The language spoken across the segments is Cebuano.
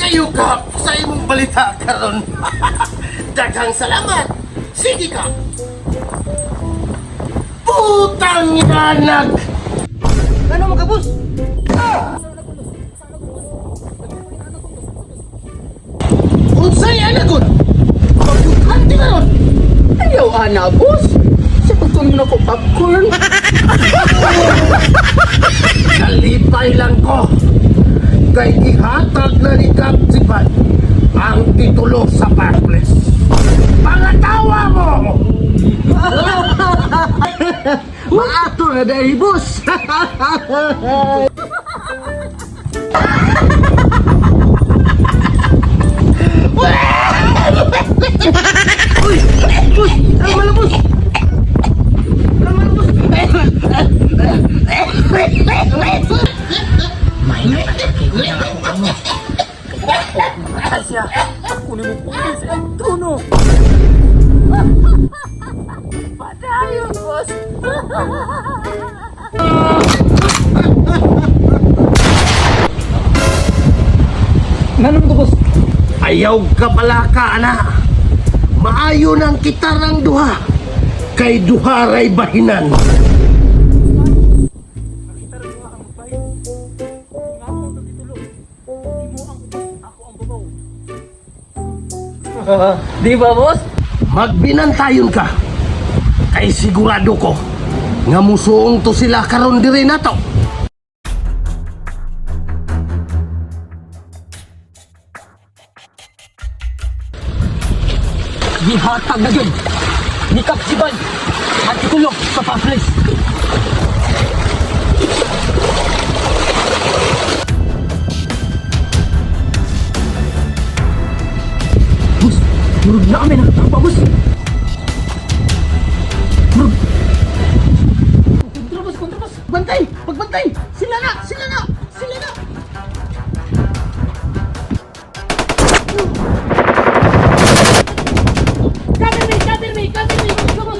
kayo, Kap, sa imong balita karon. Daghang salamat. Sige, Kap. Putang inanag! Ano mo ka, boss? Unsay anagon? Pagbutanti na ron! Ayaw, ana, boss. Sa pagtun na ko popcorn. Nalipay lang ko. Kay gihatag na ni Kap Sipan ang titulo sa Parkles. Pangatawa mo! Maato na dahil, boss. Uy, boss, ang malabos. Ang malabos. May napatay ko na ako kamo. Kaya siya. Ako ni mo puli sa iyang trono. Padayon, boss. Nanon ko, boss? Ayaw ka pala ka, ana. Maayo nang kitarang duha. Kay duha ray bahinan. Di ba, boss? Magbinantayon ka. Kay sigurado ko nga musuong to sila karon diri nato. Gihatag na yun. Ni Kap Siban. At itulog sa pamplis. Boss, murag na kami nakatapa, boss. Murag. Kontra, boss, kontra, boss. Bantay! Pagbantay! Sila na! Sila na! Sila na! Cover me, cover me, cover me. Come on.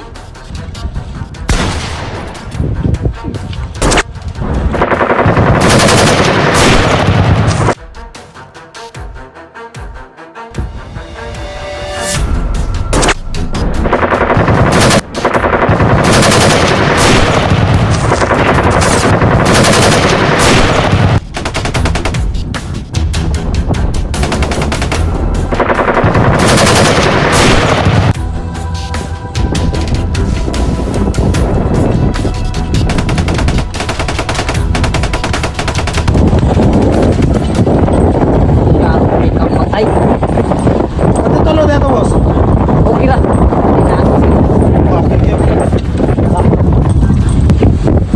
Grabe kang matay. Natutulog na ito, boss. Okay ra.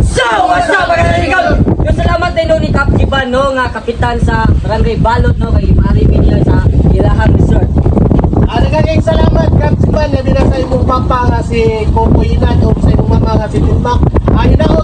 So, what's up mga kaibigan? Yung salamat din no ni Kap Jiban no nga kapitan sa Barangay Balot no kay Mari niya sa Ilahang Resort. Daghang salamat, Kap Siban. Labi na sa imong papa nga si Coco Inan o sa imong mama nga si Timbak. Hinaot